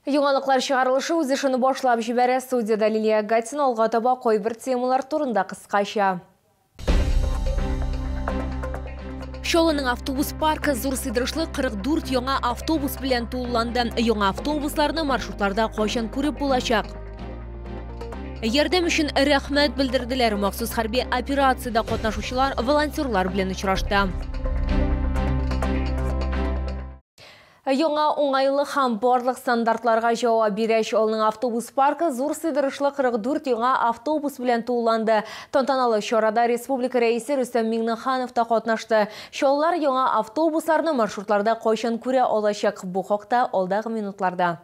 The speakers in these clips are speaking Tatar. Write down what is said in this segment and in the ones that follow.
Яңалыклар чыгарылышы үз эшен башлап җибәрә. Студияда Лилия Гатина. Алга таба кайбер темалар турында кыскача. Чаллының автобус паркы зур сыйдырышлы 44 яңа автобус белән тулыланды. Яңа автобусларны маршрутларда кайчан күреп булачак? Ярдәм өчен рәхмәт белдерделәр. Махсус хәрби операциядә катнашучылар волонтерлар белән очрашты. Яңа уңайлы һәм барлык стандартларга җавап бирә. Чаллының автобус паркы зур сыйдырышлы 44 яңа автобус белән тулыланды. Тантаналы чарада республика рәисе Рөстәм Миңнеханов та катнашты. Чаллылар яңа автобусларны маршрутларда кайчан күрә алачак? Бу хакта алдагы минутларда.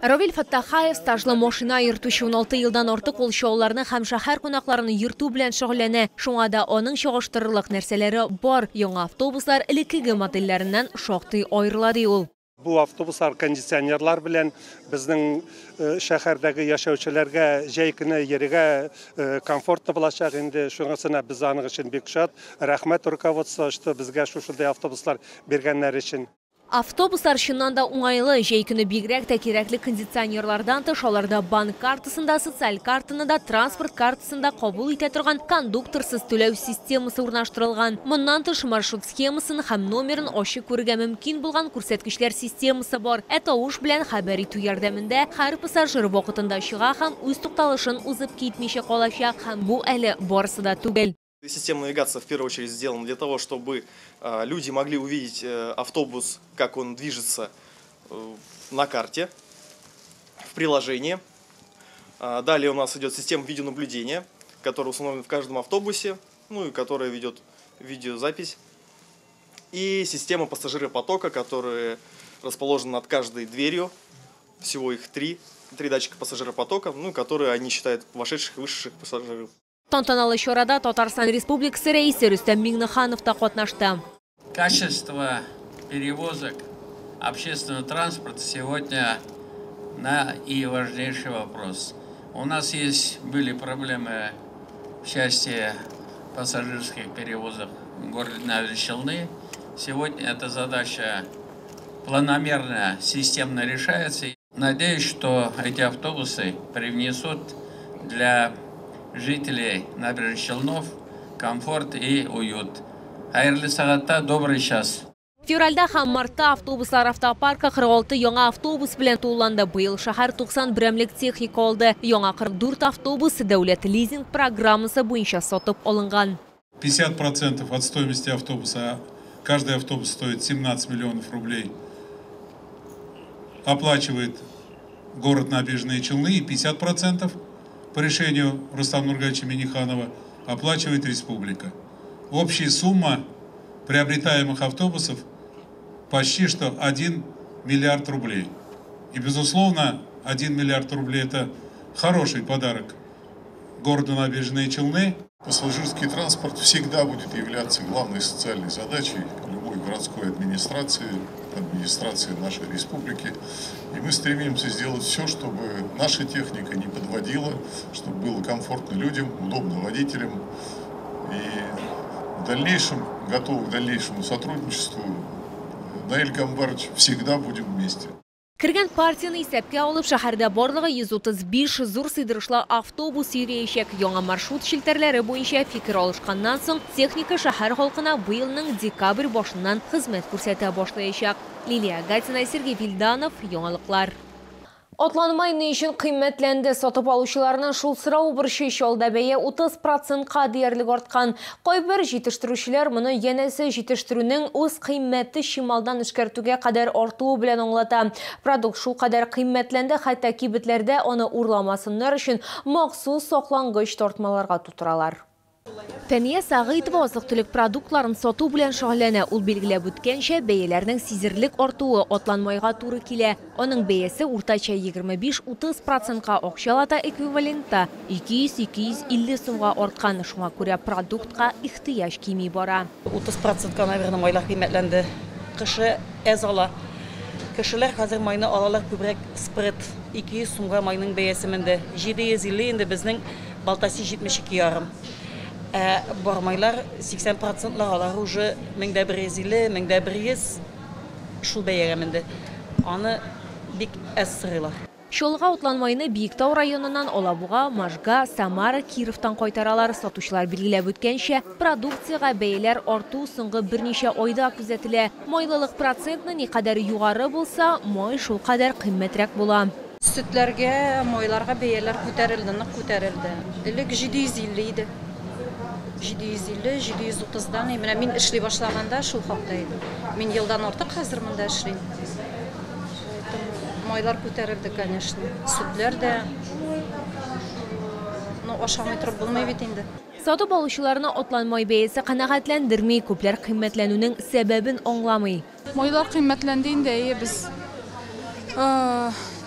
Равил Фаттахаев стажлы машина йөртүче. 16 елдан артык ул чаллыларны һәм шәһәр кунакларын йөртү белән шөгыльләнә. Шуңа да аның чагыштырырлык нәрсәләре бар. Яңа автобуслар элеккеге модельләреннән шактый аерыла, ди ул. Бу автобуслар кондиционерлар белән безнең шәһәрдәге яшәүчеләргә җәй көне йөрергә комфортлы булачак инде. Шунысына без аның өчен бик шат. Рәхмәт руководство, что безгә шушындый автобуслар биргәннәр өчен. Автобуслар чыннан да уңайлы. Җәй көне бигрәк тә кирәкле. Кондиционерлардан тыш, аларда банк картасын да, социаль картаны да, транспорт картасын да кабул итә торган кондукторсыз түләү системасы урнаштырылган. Моннан тыш, маршрут схемасын һәм номерын ачык күрергә мөмкин булган күрсәткечләр системасы бар. Ә тавыш белән хәбәр итү ярдәмендә һәр пассажир вакытында чыга һәм үз тукталышын узып китмичә калачак. Һәм бу әле барысы да түгел. Система навигации в первую очередь сделана для того, чтобы люди могли увидеть автобус, как он движется на карте, в приложении. Далее у нас идет система видеонаблюдения, которая установлена в каждом автобусе, ну и которая ведет видеозапись. И система пассажиропотока, которая расположена над каждой дверью, всего их три датчика пассажиропотока, ну, которые они считают вошедших и вышедших пассажиров. Тантаналы чарада Татарстан Республикасы рәисе Рөстәм Миңнеханов та катнашты. Качество перевозок общественного транспорта сегодня наиважнейший вопрос. У нас были проблемы в части пассажирских перевозок в городе Набережные Челны. Сегодня эта задача планомерно, системно решается. Надеюсь, что эти автобусы привнесут для жителей Набережных Челнов комфорт и уют. Хәерле сәгатьтә, добрый час. Февральдә һәм мартта автобуслар автопаркы 46 яңа автобус белән тулыланды. Быел шәһәр 90 берәмлек техника алды. Яңа 44 автобус дәүләт лизинг программасы буенча сатып алынган. 50% от стоимости автобуса, каждый автобус стоит 17 миллионов рублей, оплачивает город Набережные Челны, и 50% по решению Рустама Нургалиевича Минниханова оплачивает республика. Общая сумма приобретаемых автобусов почти что 1 миллиард рублей. И, безусловно, 1 миллиард рублей – это хороший подарок городу Набережные Челны. Пассажирский транспорт всегда будет являться главной социальной задачей любой городской администрации, администрации нашей республики. И мы стремимся сделать все, чтобы наша техника не подводила, чтобы было комфортно людям, удобно водителям. И в дальнейшем, готовы к дальнейшему сотрудничеству. Наиль Гамбарович, всегда будем вместе. Кергән партияне исәпкә алып, шәһәрдә барлыгы 135 зур сыйдырышлы автобус йөриячәк. Яңа маршрут челтәрләре буенча фикер алышканнан соң, техника шәһәр халкына быелның декабрь башыннан хезмәт күрсәтә башлаячак. Лилия Гатина, Сергей Вильданов, Яңалыклар. Атланмай ни өчен кыйммәтләнде? Сатып алучыларның шул сорау борчый. Чаллыда бәя 30%-ка диярлек арткан. Кайбер җитештерүчеләр моны янәсе җитештерүнең үз кыйммәте чималдан эшкәртүгә кадәр артуы белән аңлата. Продукт шул кадәр кыйммәтләнде, хәтта кибетләрдә аны урламасыннар өчен махсус саклангыч тартмаларга тутыралар. Фәния Сәгыйтова азык-төлек продуктларын сату белән шөгыльләнә. Ул билгеләп үткәнчә, бәяләрнең сизелерлек артуы атланмайга туры килә. Аның бәясе уртача 25-30%-ка, акчалата эквивалентта 200-250 сумга арткан. Шуңа күрә продуктка ихтыяҗ кими бара. 30%-ка, наверное, майлар кыйммәтләнде. Кеше әз ала. Кешеләр хәзер майны алалар күбрәк спред. 200 сумга майның бәясе менде. 750 инде безнең балтасы 72,5. Бар майлар 80%-лар алар уже 1150, 1100 шул бәягә менде. Аны бик әз сорыйлар. Чаллыга атланмайны Биектау районыннан Алабуга, Можга, Самара, Кировтан кайтаралар. Сатучылар билгеләп үткәнчә, продукциягә бәяләр арту соңгы берничә айда күзәтелә. Майлылык процентны никадәр югары булса, май шулкадәр кыйммәтрәк була. Сөтләргә, майларга бәяләр күтәрелде, нык күтәрелде. Элек 750 иде. 750, 730-дан. Менә мин эшли башлаганда шул хакта иде. Мин елдан артык хәзер монда эшлим. Майлар күтәрелде, конечно. Сөтләр дә, ну, ашамый торып булмый бит инде. Сатып алучыларны атланмай бәясе канәгатьләндерми, күпләр кыйммәтләнүнең сәбәбен аңламый. Майлар кыйммәтләнде инде, әйе, без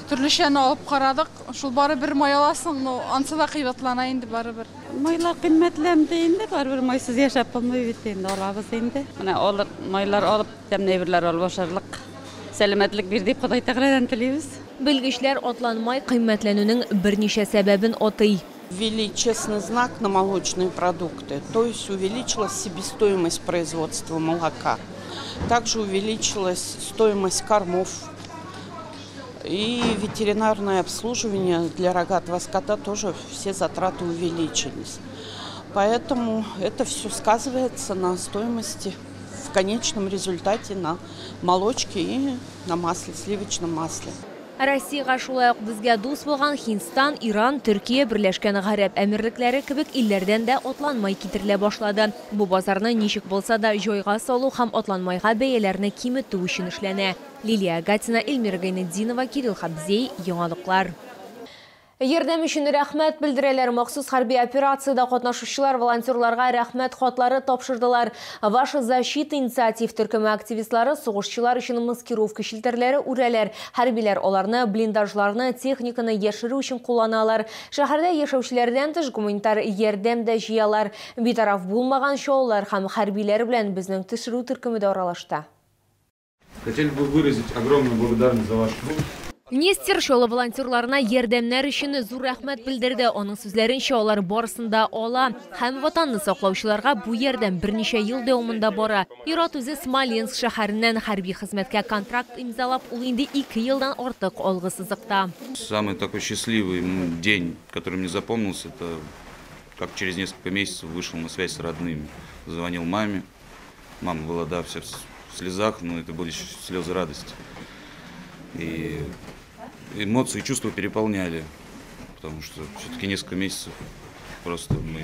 төрлечәне алып карадык. Шул барыбер май аласың, но ансы да кыйбатлана инде барыбер. Майлар кыйммәтләнде инде, барыбер майсыз яшәп булмый бит инде, алабыз инде. Менә алып, майлар алып, тәмле әйберләр алып ашарлык. Сәламәтлек бир дип Ходай Тәгаләдән телибез. Белгечләр атланмай кыйммәтләнүнең берничә сәбәбен атый. Ввели честный знак на молочные продукты, то есть увеличилась себестоимость производства молока. Также увеличилась стоимость кормов и ветеринарное обслуживание для рогатого скота тоже все затраты увеличились. Поэтому это все сказывается на стоимости в конечном результате на молочке и на масле, сливочном масле. Россиягә шулай ук безгә дус булган Һиндстан, Иран, Төркия, Берләшкән Гарәп Әмирлекләре кебек илләрдән дә атланмай китерелә башлады. Бу базарны ничек булса да җайга салу һәм атланмайга бәяләрне киметү өчен эшләнә. Лилия Гатина, Эльмира Гайнетдинова, Кирилл Хабзей, Яңалыклар. Ярдәм өчен рәхмәт белдерәләр. Махсус хәрби операциядә катнашучылар волонтерларга рәхмәт хатлары тапшырдылар. Ваша защита инициатив төркеме активистлары сугышчылар өчен маскировка челтәрләре үрәләр. Хәрбиләр аларны, блиндажларны, техниканы яшерү өчен кулланалар. Шәһәрдә яшәүчеләрдән тыш гуманитар ярдәм дә җыялар. Битараф булмаган чаллылар һәм хәрбиләр белән безнең төшерү төркеме дә аралашты. Хотели бы выразить огромную благодарность за ваш труд. Нестер Чаллы волонтерларына ярдәмнәр өчен зур рәхмәт белдерде. Аның сүзләренчә, алар барысын да ала. Һәм ватанны саклаучыларга бу ярдәм берничә ел дәвамында бара. Ир-ат үзе Смоленск шәһәреннән хәрби хезмәткә контракт имзалап, ул инде 2 елдан артык алгы сызыкта. Самый такой счастливый день, который мне запомнился, это как через несколько месяцев вышел на связь с родными. Звонил маме. Мама была, да, вся в слезах, но это были слезы радости. И эмоции и чувства переполняли, потому что все-таки несколько месяцев просто мы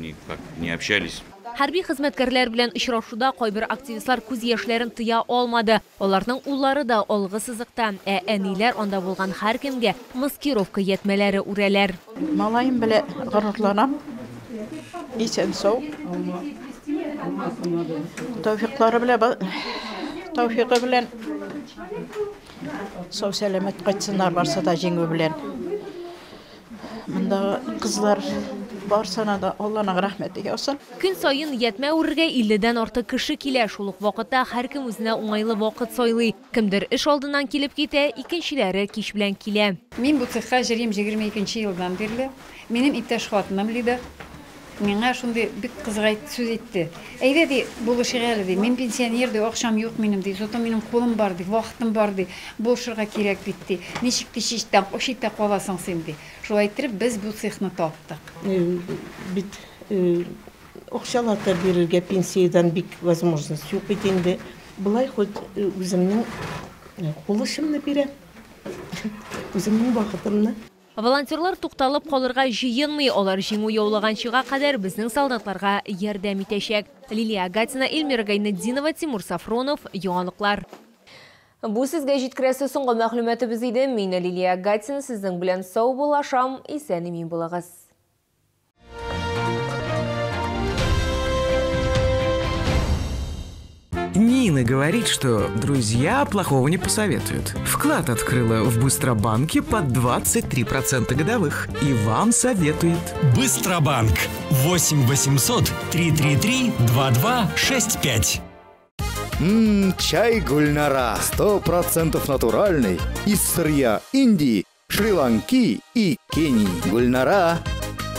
никак не общались. Хәрби хезмәткәрләр белән очрашуда кайбер активистлар күз яшьләрен тыя алмады. Аларның уллары да алгы сызыкта, ә әниләр анда булган һәркемгә маскировка ятмәләре үрәләр. Малаем белән горурланам. Исән сау. Тәүфиклары белән, тәүфиге белән сау сәламәт кайтсыннар, барса да җиңү белән. Монда кызлар барсына да Алланың рәхмәте яусын. Көн саен ятмә үрергә 50-дән артык кеше килә. Шул ук вакытта һәркем үзенә уңайлы вакыт сайлый. Кемдер эш алдыннан килеп китә, икенчеләре кич белән килә. Мин бу цехка йөрим 22 елдан бирле. Минем иптәш хатыным Лида миңа шундый бик кызык сүз әйтте. Әйдә ди, булышыйк әле ди. Мин пенсионер ди, акчам юк минем ди. Зато минем кулым бар ди, вакытым бар ди. Булышырга кирәк бит ди. Ничек ти читтә каласың син ди. Шулай итеп без бу цехны таптык. Бит акчалата бирергә пенсиядән бик возможность юк бит инде. Былай хоть үземнең кул эшемне бирәм. Үземнең вакытымны. Волонтерлар тукталып калырга җыенмый, алар җиңү яулаганчыга кадәр безнең солдатларга ярдәм итәчәк. Лилия Гатина, Эльмира Гайнетдинова, Тимур Сафронов, Яңалыклар. Бу сезгә җиткерәсе соңгы мәгълүматыбыз иде. Мин Лилия Гатина сезнең белән саубуллашам, исән-имин булыгыз. Нина говорит, что друзья плохого не посоветуют. Вклад открыла в Быстробанке под 23% годовых. И вам советует. Быстробанк. 8 800 333 2265. Чай Гульнара. 100% натуральный. Из сырья Индии, Шри-Ланки и Кении. Гульнара.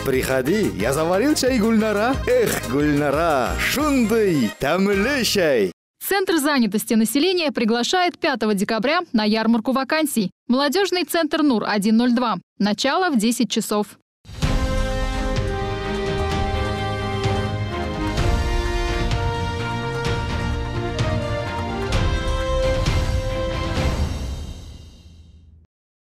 Приходи, я заварил чай Гульнара. Эх, Гульнара, шундый, тәмле чай. Центр занятости населения приглашает 5 декабря на ярмарку вакансий. Молодежный центр НУР-102. Начало в 10 часов.